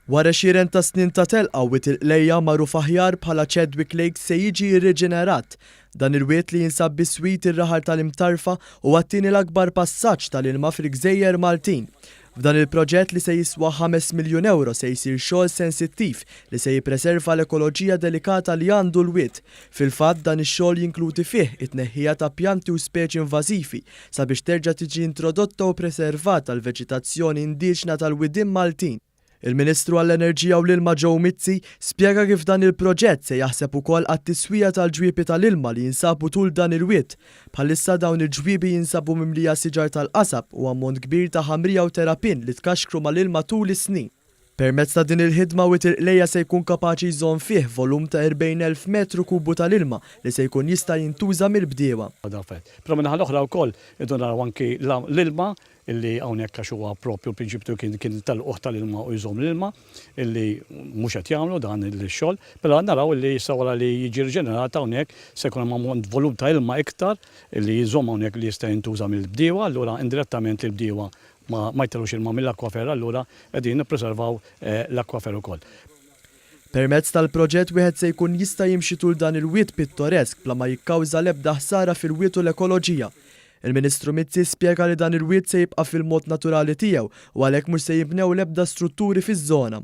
Wara għexieren ta' snin ta' telqa, Wied il-Qlejja, magħruf aħjar bħala Chadwick Lake se jiġi rriġenerat. Dan il-wied li jinsab biswit ir-raħal tal-Imtarfa huwa t-tieni l-akbar passaġġ tal-ilma fil-gżejjer Maltin. F'dan il-proġett li se jiswa ħames miljun ewro se jsir xogħol sensittiv li se jippreserva l-ekoloġija delikata li għandu l-wied. Fil-fatt dan ix-xogħol jinkludi fih it-tneħħija ta' pjanti u speċi invażivi sabiex terġa' tiġi introdotta u preservata l-veġitazzjoni indiġna tal-widien Maltin. Il-Ministru għall-Enerġija u l-Ilma Joe Mizzi spjega kif dan il-proġett se jaħseb ukoll għat-tiswija tal-ġwiebi tal-ilma li jinsabu tul dan il-wied. Bħalissa dawn il-ġwiebi jinsabu mimlija siġar tal-qasab u ammont kbir ta' ħamrija u terapin li tkaxkru mal-ilma tul is-snin. Permezz ta' din il-ħidma Wied il-Qlejja se jkun kapaċi jżomm fih volum ta' 40,000 metru kubu tal-ilma li se jkun jista' jintuża mill-bdiewa. Però min-naħa l-oħra wkoll irridu naraw anki l-ilma illi hawnhekk għax huwa proprju l-prinċipju kien kien tal-lqugħ tal-ilma u jżomm l-ilma illi mhux qed jagħmlu dan ix-xogħol, però naraw illi issa wara li jiġi riġenerat hawnhekk se jkun hemm ammont volum ta' ilma iktar illi jżomm hawnhekk li jista' jintuża mill-bdiewa, allura indirettament il-bdiewa ma ma jtellgħux ilma mill-akwafer allura qegħdin nippreservaw l-akwafer ukoll. Permezz tal-proġett wieħed se jkun jista' jimxi tul dan il-wied pittoresk bla ma jikkawża l-ebda ħsara fil-wied u l-ekoloġija. Il-Ministru Mizzi spjega li dan il-wied se jibqa' fil-mod naturali tiegħu u għalhekk mhux se jinbnew l-ebda strutturi fiż-żona.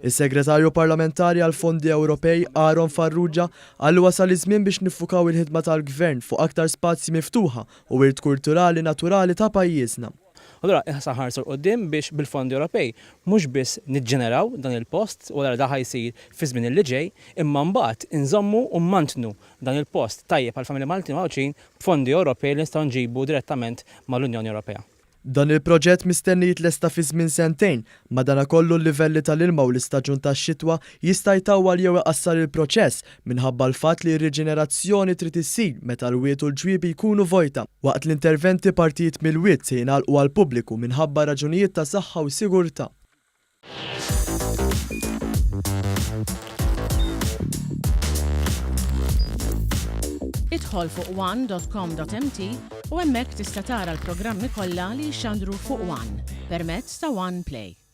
Is-Segretarju Parlamentari għall-Fondi Ewropej, Aaron Farrugia, qal li wasal iż-żmien biex niffukaw il-ħidma tal-Gvern fuq aktar spazji miftuħa u wirt kulturali naturali ta' pajjiżna. Allura issa nħarsu 'l quddiem biex bil-fondi Ewropej mhux biss niġġeneraw dan il-post u allura dan ħa jsir fiż-żmien li ġej, imma mbagħad inżommu u mmantnu dan il-post tajjeb għall-familji Maltin u Għawdxin b'fondi Ewropej li nistgħu nġibu direttament mal-Unjoni Ewropea. Dan il-proġett mistenni jitlesta fi żmien sentejn, madanakollu l-livelli tal-ilma u l-istaġun tax-xitwa jista' jtawwal jew iqassar il-proċess minħabba l-fatt li r-riġenerazzjoni trid issir meta l-wied u l-ġwiebi jkunu vojta. Waqt l-interventi partijiet mill-wied se jingħalqu għall-pubbliku minħabba raġunijiet ta' saħħa u sigurtà. Idħol fuq one.com.mt u hemmhekk tista' tara l-programmi kollha li jixxandru fuq One permezz ta' One Play.